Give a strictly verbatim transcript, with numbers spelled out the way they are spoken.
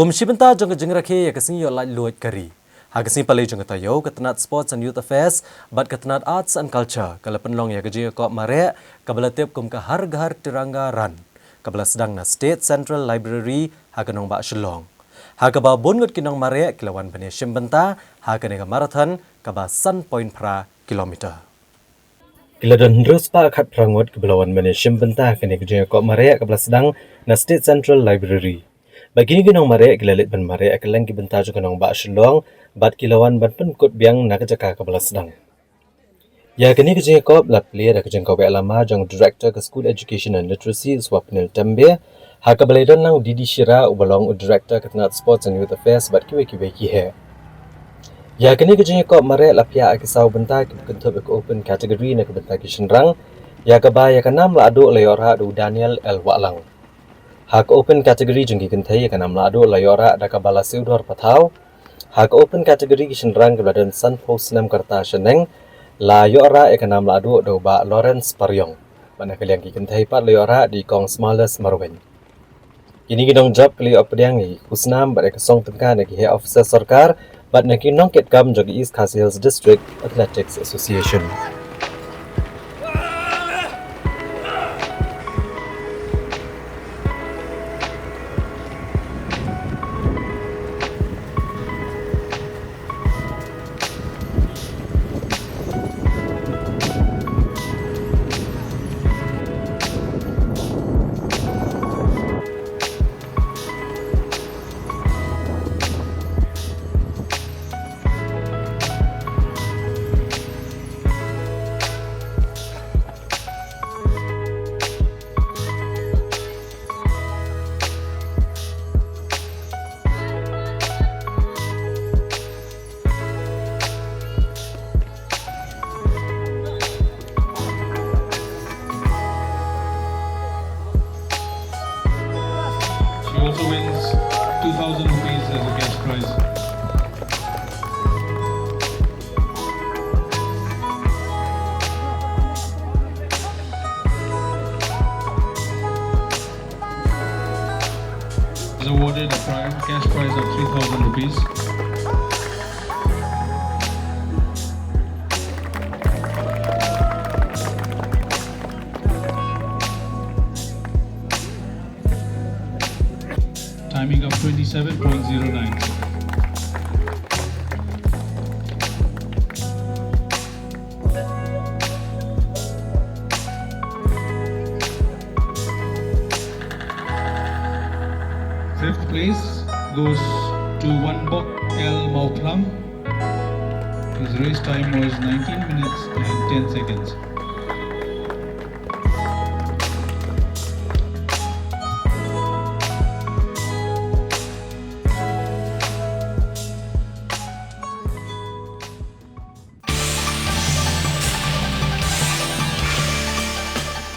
Kum shi bynta jong ka jingrakhe ïa ka sngi ïoh laitluid ka ri, ha ka sngi palei jong ka taïew, ka tnat Sports and Youth Affairs bad ka tnat Arts and Culture ka la pynlong ïa ka jingïakop mareh kaba la tip kum ka Har Ghar Tiranga Run, kaba la sdang na State Central Library ha ka nongbah Shillong, ha kaba bun ngut ki nongmareh ki la wan ban ïashim bynta ha kane ka marathon kaba san point phra kilometer. Ki la don hynriew spah khatphra ngut kiba la wan ban ïashim bynta ha kane ka jingïakop mareh kaba la sdang na State Central Library. Bad kine ki nongmareh ki la leit ban mareh ha kylleng ki bynta jong ka nongbah Shillong bad ki la wan ban pynkut biang na ka jaka kaba la sdang. Ïa kane ka jingïakop la plie da ka jingkaweh lama jong u Director ka School Education and Literacy, u Swapnil Tembe, ha kaba la ïadon lang u D D Shira uba long u Director ka tnat Sports and Youth Affairs bad kiwei kiwei ki heh. Ïa kane ka jingïakop mareh la phiah ha ki saw bynta kiba kynthup ïa ka Open Category na ka bynta ki shynrang, ïa kaba ïa ka nam lahduh la ïoh rah da u Daniel L Wahlang. Ha ka Open Category jong ki kynthei ïa ka nam lahduh la ïoh rah da ka Balasiewdor Pathaw. Ha ka Open Category ki shynrang kiba la don sanphew snem ka rta shaneng la ïoh rah ïa ka nam lahduh da u Bah Lawrence Pariong. Bad na ka liang ki kynthei pat la ïoh rah da i Kong Smiles Marwein. Kine ki nongjop ki la ïoh pdiang ïa ki khusnam bad ïa ka song tyngka na ki heh officer sorkar bad na ki nongkitkam jong ka East Khasi Hills District Athletics Association. She also wins two thousand rupees as a cash prize. Is awarded a prize, cash prize of three thousand rupees. Timing of twenty-seven point zero nine. Fifth place goes to Wanbok L Mawphlang. His race time was nineteen minutes and ten seconds.